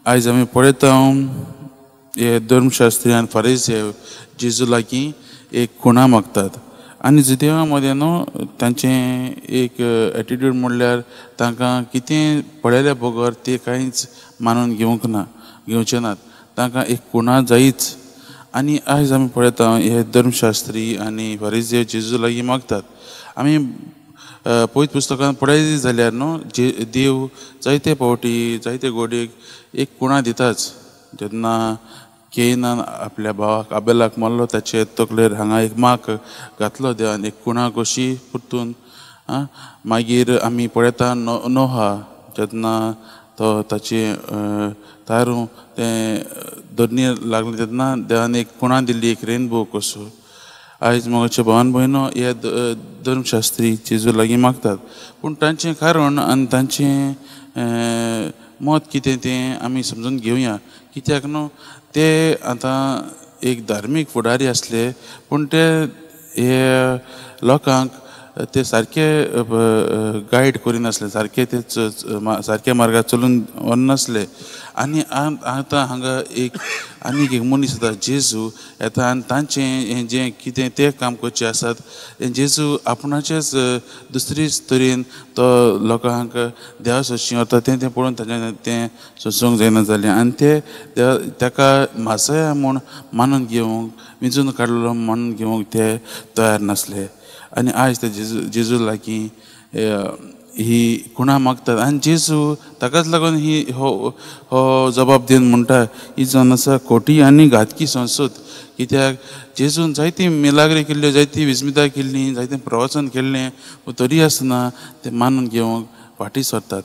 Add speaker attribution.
Speaker 1: आयज आमी पळयता हे धर्मशास्त्री आनी फारीसी जेजू लागीं एक खुणा मागतात आनी जुदेवा मदें न्हू तांचें एक एटिट्यूड म्हणल्यार तांकां कितें पळयल्या बगर ते कांयच मानून घेवंक ना, घेवचे नात. तांकां एक खुणा जायच. आनी आयज आमी पळयता हे धर्मशास्त्री आनी फारीसी जेजू लागीं मागतात. आमी पवित्र पुस्तकान पळयली जाल्यार न्हू जे देव जायते फावटी जायते गोडयेक एक खुणा दिताच. जेन्ना केनान आपल्या भावाक आबेलाक मारलो ताचे तकलेर हांगा एक मार्क घातलो देवान, एक खुणा कशी परतून. मागीर आमी पळयता नोहा जेन्ना तो ताचे तारू तें धरणीर लागलें तेन्ना देवान एक खुणा दिल्ली, एक रेनबो कसो. आयज मोगाचे भावान भयणो हे धर्मशास्त्री जेजू लागीं मागतात, पूण तांचें कारण आनी तांचें मत कितें तें आमी समजून घेवया. कित्याक न्हू ते आतां एक धार्मीक फुडारी आसले, पूण ते हे लोकांक ते सारके गायड करिनासले, सारके ते सारक्या मार्गार चलून वचनासले. आनी आतां हांगा एक आनीक एक मनीस येता जेजू येता आनी तांचें हें जें कितें तें काम करचें आसात हें जेजू आपणाचेच दुसरीच तरेन तो लोकांक देवा सरशीं वता तें तें पळोवन तांच्या तें सोंसूंक जायना जालें आनी ते ताका मासया म्हूण मानून घेवंक, विंचून काडलो मानून घेवंक ते तयार नासले. आनी आयज ते जेजू लागीं ही खुणा मागतात आनी जेजू ताकाच लागून ही हो हो जबाब दिवन म्हणटा ही जावन आसा खोटी आनी घातकी संसद. कित्याक जेजून जायती मिलाग्री केल्ल्यो, जायती विस्मितां केल्लीं, जायतें प्रवचन केल्लें, पूण तरी आसतना ते मानून घेवंक फाटीं सरतात.